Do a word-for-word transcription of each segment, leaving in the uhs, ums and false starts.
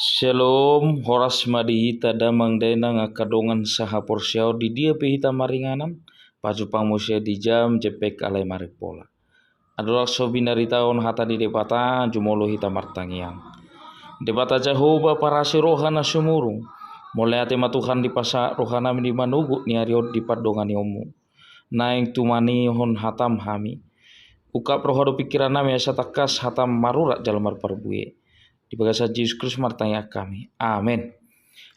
Shalom, horas ma di hita damang dainang angka dongan sahaporseaon di dia pe hita maringanan, pajumpang muse di jam jempek alai marimpola. Andorang so binaritahon hata ni Debata, jumolo hita martangiang. Debata Jahowa parasi roha na sumurung, mauliate ma Tuhan dipasahat rohanami di manogot ni ari on di pandonganionmu. Naeng tumanihon hatam hami. Ungkap roha dohot pingkirannami asa tangkas hatam marurat jala marparbue. Di bagasan Jesus Kristus martangiang hami. Amen.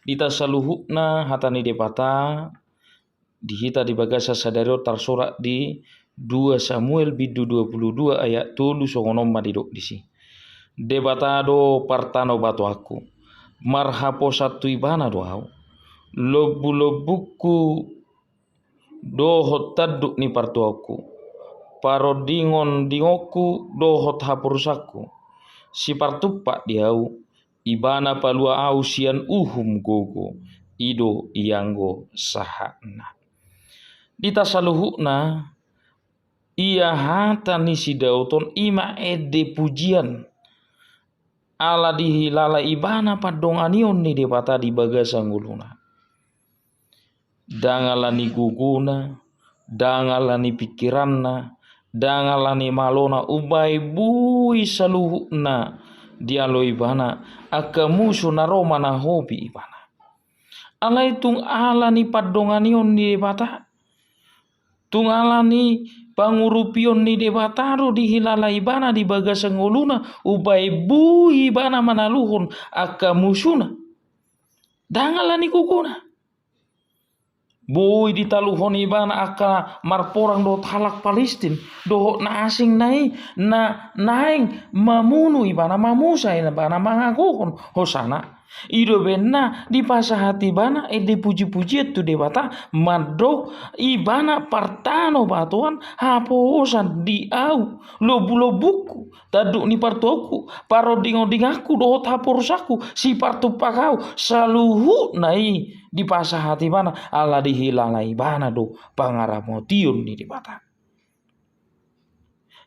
Di hita saluhutna hata ni Debata, di hita di bagasan sadari on tarsurat di dua Samuel bindu dua pulu dua ayat tolu songon on ma didok disi. Debata do partanobatoanku, marhaposan tu Ibana do ahu. Lombulombungku dohot tanduk ni partuaonku, parondingondingonku dohot haporusanku, sipartumpak di ahu, Ibana palua ahu sian uhum gogo, i do ianggo sahatna. Di hita saluhutna, ia hata ni si Daud on i ma ende pujian, ala dihilala ibana pandonganion ni Debata di bagasan ngoluna. Ndang ala ni gogona, ndang ala ni pingkiranna, ndang ala ni malona, umbaen boi saluhutna dialo ibana angka musu na ro manahopi ibana. Alai tung ala ni pandonganion ni Debata, tung ala ni pangurupion ni Debata do dihilala ibana di bagasan ngoluna, umbaen boi ibana manaluhon angka musuna. Ndang ala ni gogona. Boi ditaluhon ibana angka marporang dohot halak Palistin, dohot na asing na i, na naeng mamunu ibana, mamusa ibana, mangagohon hosana. I do umbaen na dipasahat ibana ende pujipujian tu Debata, mandok ibana partanobatoan, haposan di ahu, lombulombungku, tanduk ni partuaonku, parondingondinganku dohot haporusanku, sipartumpak ahu, saluhutna i dipasahat ibana, ala dihilala ibana do pangaramotion ni Debata.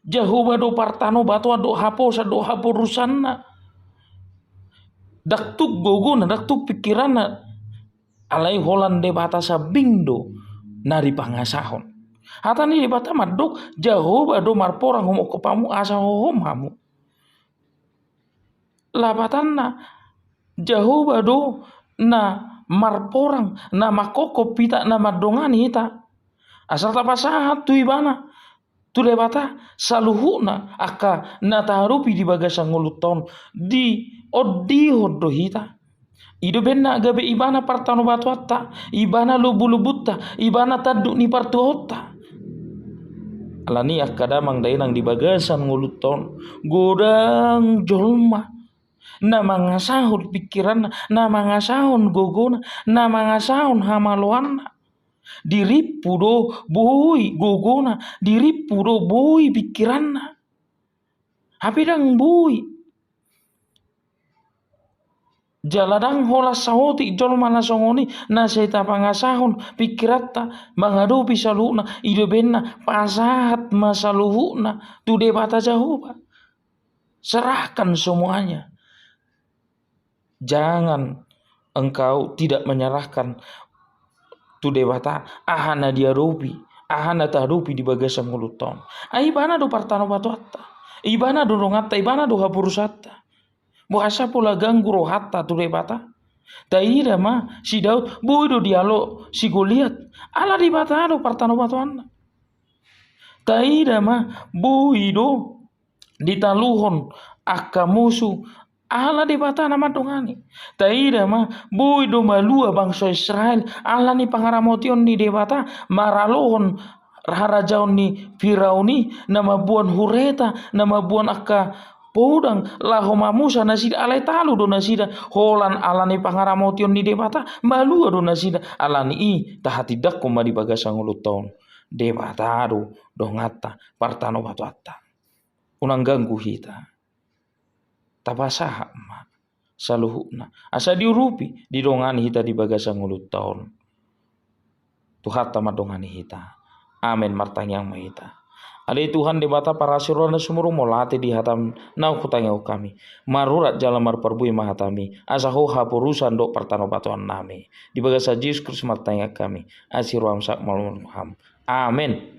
Jahowa do partanobatoan dohot haposan dohot haporusanna. Ndang tung gogona, ndang tung pingkiranna. Alai holan Debata sambing do na dipangasahon. Hata ni Debata mandok, Jahowa do marporang humongkop hamu asa hohom hamu. Lapatanna, Jahowa do na marporang, na mangkopkop hita, na mandongani hita. Asal tapasahat tu ibana, tu Debata, saluhutna angka na tahadopi di bagasan ngolunta on, diondihon do hita. I do umbaen na gabe ibana partanobatoanta, ibana lombulombunta, ibana tanduk ni partuaonta. Alani i angka damang dainang di bagasan ngolunta on, godang jolma na mangasahon pingkiranna, na mangasahon gogona, na mangasahon hamaloanna. Dirimpu do boi gogona, dirimpu do boi pingkiranna. Hape ndang boi. Jala ndang holan saotik jolma na songon i, na sai tapangasahon pingkiranta mangadopi saluhutna, i do umbaen na pasahat ma saluhutna tu Debata Jahowa. Serahkan semuanya. Jangan engkau tidak menyerahkan tu Debata aha na diadopi, aha na tahadopi di bagasan ngolunta on. Ai ibana do partanobatoanta, ibana do donganta, ibana do haporusanta. Boasa pola ganggu rohanta tu Debata? Taida ma si Daud, boi do dialo si Goliat, ala Debata do partanobatoanna. Taida ma, boi do ditaluhon angka musu, ala Debata na mandongani. Taida ma, boi do malua bangso Israel ala ni pangaramotion ni Debata, maralohon harajaon ni Firaun i, na mamboan hureta, na mamboan angka podang laho mamusa nasida, alai talu do nasida, holan ala ni pangaramotion ni Debata, malua do nasida. Alani i tahatindangkon ma di bagasan ngolunta on, Debata do donganta, partanobatoanta. Unang ganggu hita. Tapasahat ma saluhutna, asa diurupi, didongani hita di bagasan ngolunta on. Tuhanta mandongani hita. Amen. Martangiang ma hita. Ale Tuhan Debata parasi roha na sumurung, mauliate di hatam naung hutangihon hami. Marurat jala marparbue ma hatami, asa Ho haporusan dohot partanobatoan nami. Di bagasan Jesus Kristus martangiang hami, asi roham sahat mamuliaon Ham. Amen.